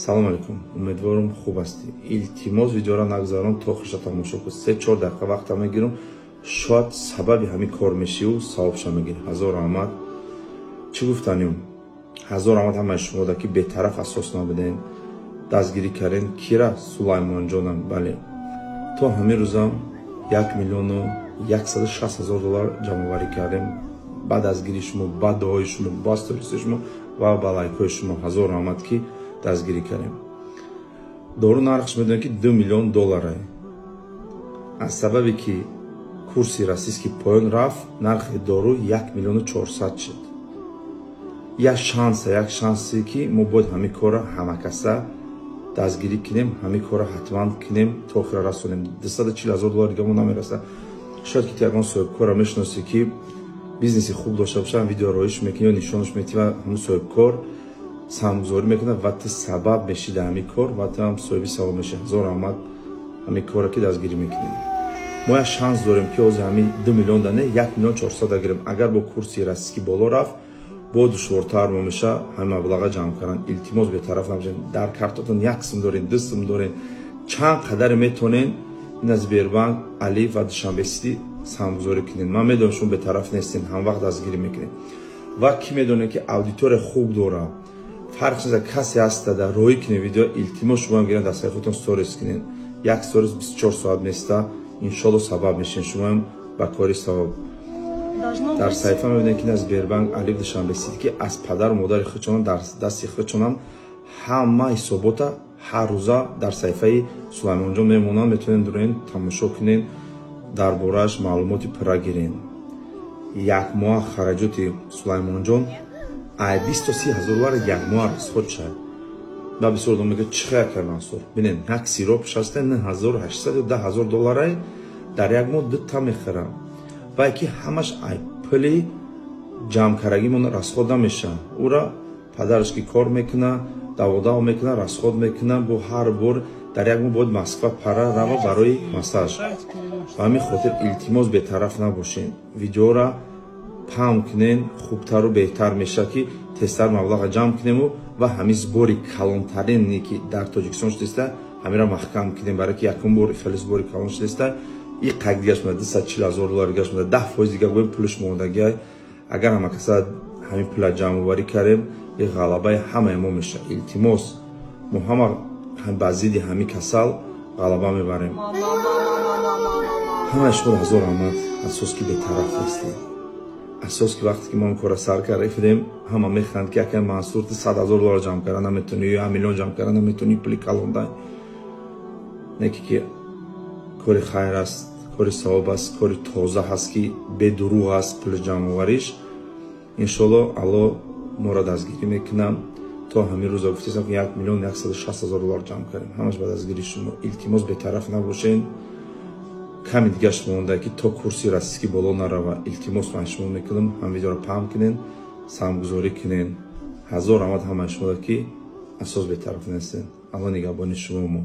Салом алейкум, умедворам, хуб ҳастӣ. Илтимос, видеоро нагузарон, то охирша тамошо кун. 3-4 дақиқа вақта мегирам, шояд сабаби ҳамин кор мешиву савобша мегирӣ. Ҳазор раҳмат. Чӣ гуфтанем? Ҳазор раҳмат ҳамаи шумода, ки бетараф асос набуден, дастгирӣ кардем. Кира? Сулаймонҷонам. Бале, то ҳамин рӯзам 1 160 000 доллар ҷамъоварӣ кардем ба дастгирии шумо, ба дуои шумо, ба сториси шумо ва ба лайкҳои шумо. Ҳазор раҳмат, ки дастгирӣ кардем. Дору нархш медонем, ки 2 миллион доллара. Аз сабабе ки курси российский поён рафт, нархи дору 1 миллиону 400 шуд. Як шанса, як шансе, ки мо бояд ҳамин корро ҳамакаса дастгирӣ кунем, ҳамин корро ҳатман кунем, то охира расонем. 240 000 доллар дига мо намераса. Шояд ки ту ягон соҳибкорро мешиносӣ, ки бизнеси хуб дошта боша, видео роиш мекунӣ ё нишонаш метиҳӣ ва ҳамун соҳибкор саҳмгузорӣ мекунад ва ту сабаб мешӣ дар ҳамин кор ва ту ҳам соҳиби савоб мешӣ. Ҳазор раҳмат ҳамин корро, ки дастгирӣ мекунем. Мо як шанс дорем, ки ҳозир ҳамин 2 миллион дане 1 миллион 400 гирем. Агар бо курси российский боло рафт, бо душвортар мо меша ҳамин маблаға ҷамъ кардан. Илтимос, бетараф набошед. Дар картотон 1 сум дорен, 2 сум дорен, чанд қадаре метонен, ин аз Сбербанк, Алиф ва Душанбе Сити саҳмгузорӣ кунед. Ман медонам, шумо бетараф нестен, ҳамвақт дастгирӣ мекунед. Ва кӣ медонед, ки аудитория хуб дорад, фарқ нест, касе ҳаста, дар роҳӣ кунед видео. Илтимос, шумоам гирен, дар саҳифатон сторис кунед. Як сторис 24 соат места. Иншолло, сабаб мешен шумоам ба кори савоб. Дар саҳифа мебинед, ки Сбербанк, Алиф, Душанбе Сити, ки аз падару модари худшонам, дар дасти худшонам ҳама ҳисобота ҳар рӯза дар саҳифаи Сулаймонҷон мемонанд. Метавонед дуроен, тамошо кунед, дар борааш маълумоти пурра гирен. Як моҳ хараҷоти Сулаймонҷон ай 20 то 30 ҳазор доллар як моҳ расход шавад. Ба бисёр одам мегӯяд: «Чӣ хел кар, Мансур?» Бинед, як сироп шаста 9800 ё 10 000 долларай, дар як моҳ дута мехӯрам. Вай ки ҳамаш ай пули ҷамъкардагимон расход намешавад. Ура падараш ки кор мекуна, даводав мекуна, расход мекуна. Бо ҳар бор дар як моҳ бояд Москва пара рава барои массаж. Ба ҳамин хотир, илтимос, бетараф набошед, видеора паҳн кунен. Хубтару беҳтар мешавад, ки тезтар маблаға ҷамъ кунему ва ҳамин сбори калонтарине, ки дар Тоҷикистон шудеста, ҳаминро маҳкам кунем, барое ки якум бор хеле сбори калон шудеста. И қак дигаш муда 240 000 доллар дигаш муда, 10% дига гӯем пулш мондагиай. Агар ҳама каса ҳамин пула ҷамъоварӣ кардем, и ғалабаи ҳамаи мо мешавад. Илтимос, мо ҳама ба зидди ҳамин касал ғалаба мебарем. Ҳамаи шумо ҳазор раҳмат. Асос, ки бетараф нестем. Асос, ки вақте ки мо ин корро сар карда будем, ҳама механд, ки акай Мансур, ту 100 000 доллар ҷамъ карда наметонӣ ё 1 миллион ҷамъ карда наметонӣ, пули калондай. Не ки кори хайр аст, кори савоб аст, кори тоза ҳаст, ки бедурӯғ аст пули ҷамъовариш. Иншолло, Алло моро дастгирӣ мекунам. То ҳамин рӯза гуфтесам, ки 1 160 000 доллар ҷамъ кардем, ҳамаш ба дастгирии шумо. Илтимос, бетараф набошен. Ками дигаш монда, ки то курси российский боло нарава. Илтимос ман шумо мекунам, ҳам видеоро паҳн кунен, саҳмгузорӣ кунен. Ҳазор раҳмат ҳамаи шумо, ки асос бетараф нестен. Алло нигаҳбони шумо мо.